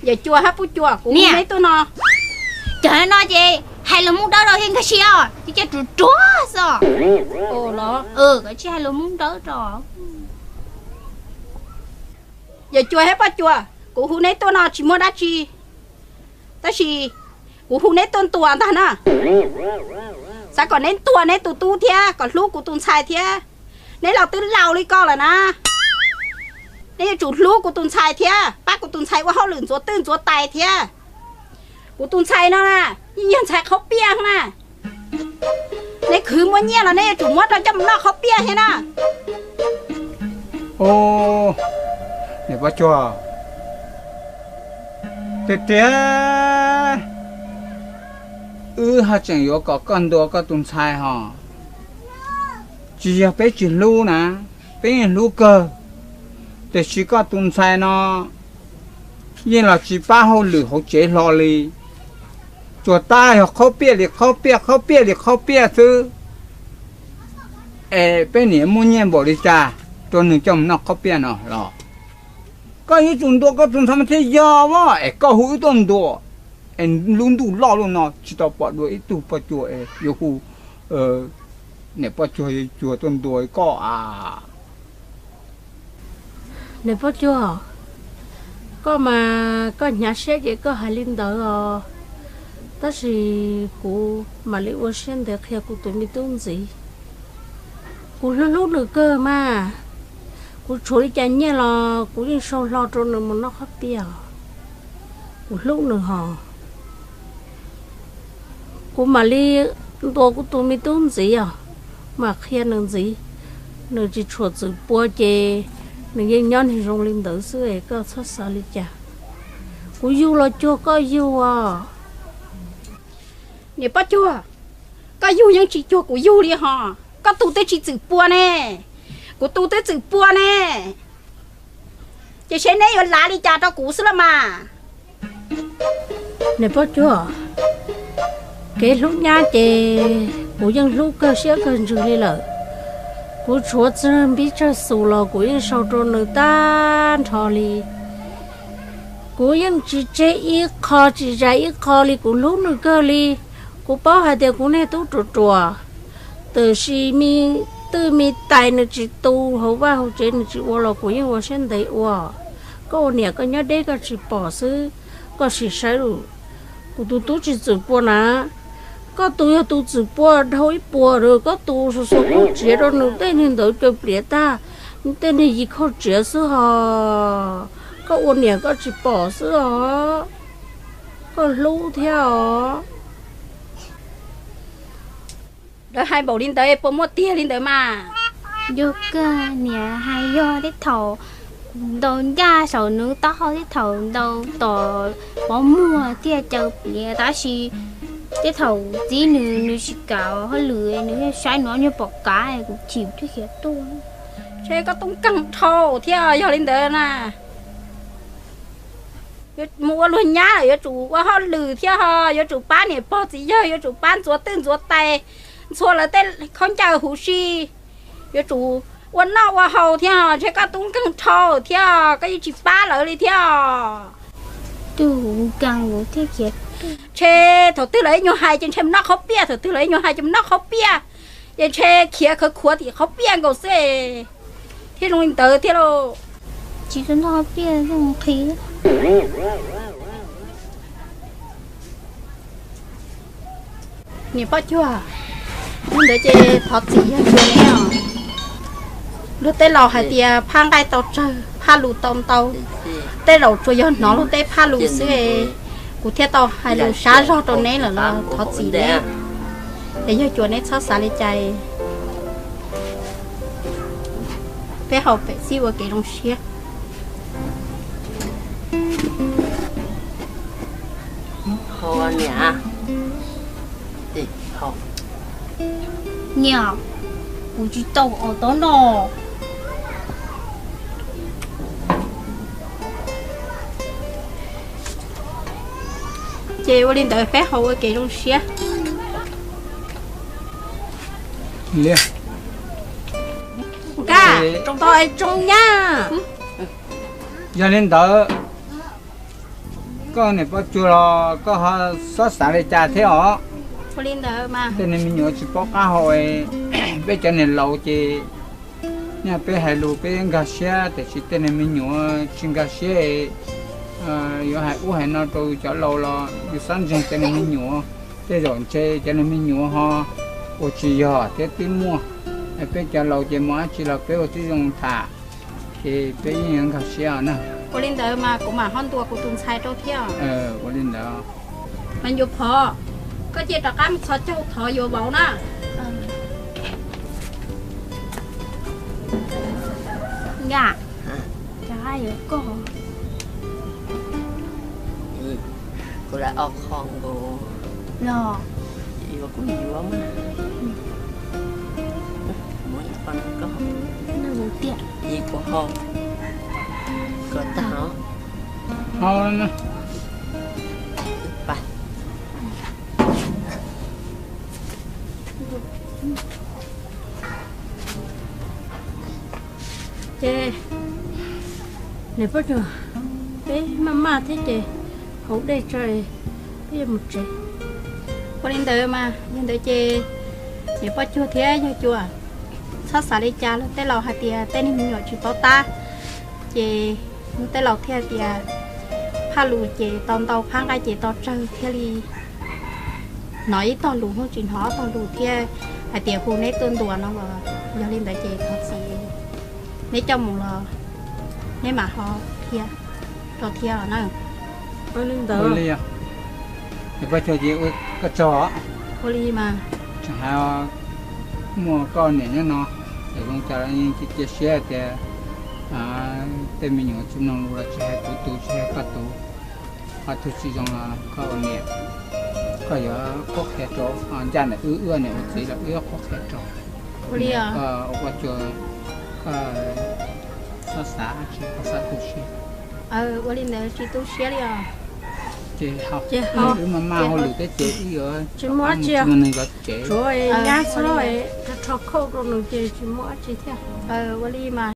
Yawm Cua hab Poj Cua, kuv hu neb tuaj no. Cov no ces hais lus Hmoob Dawb rau thiab nkag siab os, ces ruam ruam xwb. Los, koj tsis hais lus Hmoob Dawb rau. Yawm Cua hab Poj Cua, kuv hu neb tuaj no tsis muaj dab tsi, tab sis kuv hu neb tuaj ntuas ntag na. Xav kom neb ntuas neb tus tub thiab kom hlub kuv tus ntxhais thiab. Neb los twb laus li ko lawm na, neb yuav tsum hlub kuv tus ntxhais thiab pab kuv tus ntxhais ua hauj lwm ntxuav twj ntxuav tais thiab. Kuv tus ntxhais no na, yeej yog ntxhais qhaub piaj na. Neb khwv muaj nyiaj los neb yuav tsum muab rau coj mus noj qhaub piaj thiab na. Niam Poj Cua, tiag tiag, wb haj tseem yuav kom koj ntuas koj tus ntxhais hos. Tsis yog peb tsis hlub na, peb yeej hlub kawg, tiam sis koj tus ntxhais no yeej los tsis pab hauj lwm hauv tsev hlo li. Tsuas tab yog qhaub piaj li qhaub piaj, qhaub piaj li qhaub piaj xwb. Es peb niam muaj nyiaj npaum li cas rau nws coj mus noj qhaub piaj no los? Koj yuav tsum ntuas koj tus ntxhais mas thiaj yog as, es koj hu wb tuaj ntuas, es lub ntuj loj loj no tsis tau pom dua ib tug Poj Cua es yuav hu niam Poj Cua, Cua tuaj ntuas koj as. Niam Poj Cua, koj mas koj hnyav siab ces koj hais li ntawd os, tab sis kuv mam li ua siab ntev qhia kuv tus me tub ntxiv. Kuv hlub hlub nws kawg mas, kuv tshuav li cas nyiaj los kuv yeej sau hlo rau nws mus noj qhaub piaj. Kuv hlub nws hos, kuv mam li ntuas kuv tus me tub ntxiv os, mam qhia nws ntxiv. Nws tsis tshua txwm pua ces nws yeej nyob niag zoo li ntawd xwb, koj txhob xav li cas. Kuv yug los cuag koj yug os. Niam Poj Cua, koj yug yeej tsis cuag kuv yug li hos, koj tus twb tsis txwm pua ne, kuv tus twb txwm pua ne, ces seb neb yuav lav li cas rau kuv xwb los mas. Niam Poj Cua, kev hlub nyab ces kuv yeej hlub kawg siab kawg ntsws li lawm. Kuv tshuav tsawg npib tsawg xus los kuv yeej sau rau nws tag nrho li. Kuv yeej tsis tseg ib qho tsis zais ib qho li, kuv hlub nws kawg li. Kuv paub hais tias kuv niag tub ruam ruam, tiam sis me twj me tais nws tsis tu hauv vaj hauv tsev nws tsis ua los kuv yeej ua siab ntev ua. Koj ua niam koj nyob deb koj tsis pom xwb, koj sim saib lawm, kuv tus tub tsis txwm pua na. Koj tus yog tus txwm pua dhau ib puas lawm, koj tus xuas xuas khaub tsiav rau nws tej niag ntawd caws pliav tag, tej niag yim khaub tsiav xwb hos. Koj ua niam koj tsis pom xwb os, koj hlub thiab os. Lawv hais npaum li ntawd puas muaj tiag li ntawd mas? Yog kawg, niam hais yog, tej thaum ntaus ncaj saum nws taub hau, tej thaum ntaus tom pov muag thiaj caws pliav, tab sis tej thaum txiv nws, nws tsis kam hauj lwm, nws saib nws ob nyuag pom kav, kuv chim thiaj khiav tuaj. Ntshe koj tub nkeeg dhau thiab yog li ntawd na. Mus ua luag nyab lawm yuav tsum ua hauj lwm thiab ho, yuav tsum pab niam pog txiv yawg, yuav tsum pab ntxuav twj ntxuav tais, ntxhua lawv tej khaub ncaws huv si, yuav tsum ua noj ua haus thiab ho. Ntshe koj tub nkeeg dhau thiab, koj yeej tsis pab lawv li thiab. Ntshe thaum twg lawv ib nyuag hais ces ntshe mus noj qhaub piaj, thaum twg lawv ib nyuag hais ces mus noj qhaub piaj, ces ntshe khiav khawv khuav tim qhaub piaj nkaus xwb thiab, zoo li ntawd thiab lauj. Niam Poj Cuag, hnub ntawd ces thov txim yog Cuag neb os. Luag tej laus hais tias phaj nqaij tau tsawg, phaj lus tau ntau, tej zaum tsuas yog hnov luag tej phaj lus xwb, kuv thiaj tau hais lus sab zog rau neb lawm los thov txim neb. Es yog Cuag neb txhob xav li cas, peb haus pem xib ua kev zoo siab. Nyiam, kuv tsis tau os tob no. Ces ua li ntawd peb haus ua kev zoo siab. Nkaj, tau es tsoo nyab. Yog li ntawd, Koj niam poj cuag los koj ho xob xav li cas thiab os? Tej niag me nyuam tsis paub qab hau, peb cov niam laus ces, yog peb hais lus peb yeej nkag siab, tiam sis tej niag me nyuam tsis nkag siab, yuav hais ub hais no rau cov laus los yus xob ntseeg cov niag me nyuam. Tej zaum ntshe cov niag me nyuam ho ua tsis yog thiab twb muaj. Peb cov laus ces mus dab tsi los peb ua tib zoo tham, ces peb yeej yuav nkag siab os na. Ua li ntawd mas kuv mam ho ntuas kuv tus ntxhais rau thiab. Ua li ntawd. Mas Ncuav Phov, koj cia rov qab mus txhos caug thov yuav vauv na. Nkaj, rov qab yuav koj. Kuv lawv ob qho nkaus los yuav kuj yuav mas. Muab ib qho no koj, ib qho kuv haus, koj tag os. Haus na. Ces niam poj cuag, peb maj maj thiab ces haus dej tso peb yuav mus tsev. Ua li ntawd mas yog ntawd ces niam poj cuag thiab yawg Cuas, txhob xav li cas los tej laus hais tias tej niag me nyuam tsis paub tab, ces yog tej laus thiaj tias phaj lus ces tau ntau, phab nqaij ces tau tsawg thiaj li hnov ib tog lus, hnov tsis hnov ob tog lus thiaj hais tias hu neb tuaj ntuas no los. Yog li ntawd ces thov txim, neb coj mus los neb mam ho qhia rau thiab os na. Ua li ntawd. Ua li os. Niam poj cuag ces ua koj tsaug os. Ua li mas. Tseem hais muaj koj niam nyob no, es zoo cas los yeej cia siab tias tej me nyuam tsis mloog lus los tsis hais kuv tus tsis hais koj tus, qhov twg tsis zoo los koj ua niam, koj yuav qhuab qhia rau, ncaj ntawm wb, wb niam ua txiv los wb yuav qhuab qhia rau. Ua li os. Koj ua poj cuag, koj txhob xav dab tsi, koj txhob tu siab. Ua li ntawd tsis tu siab li os. Ces wb maj maj hauj lwm thiab ces wb yuav tsis muaj dab tsi, tsuav nyab txhob rho khauj rau nws ces tsis muaj dab tsi thiab. Ua li mas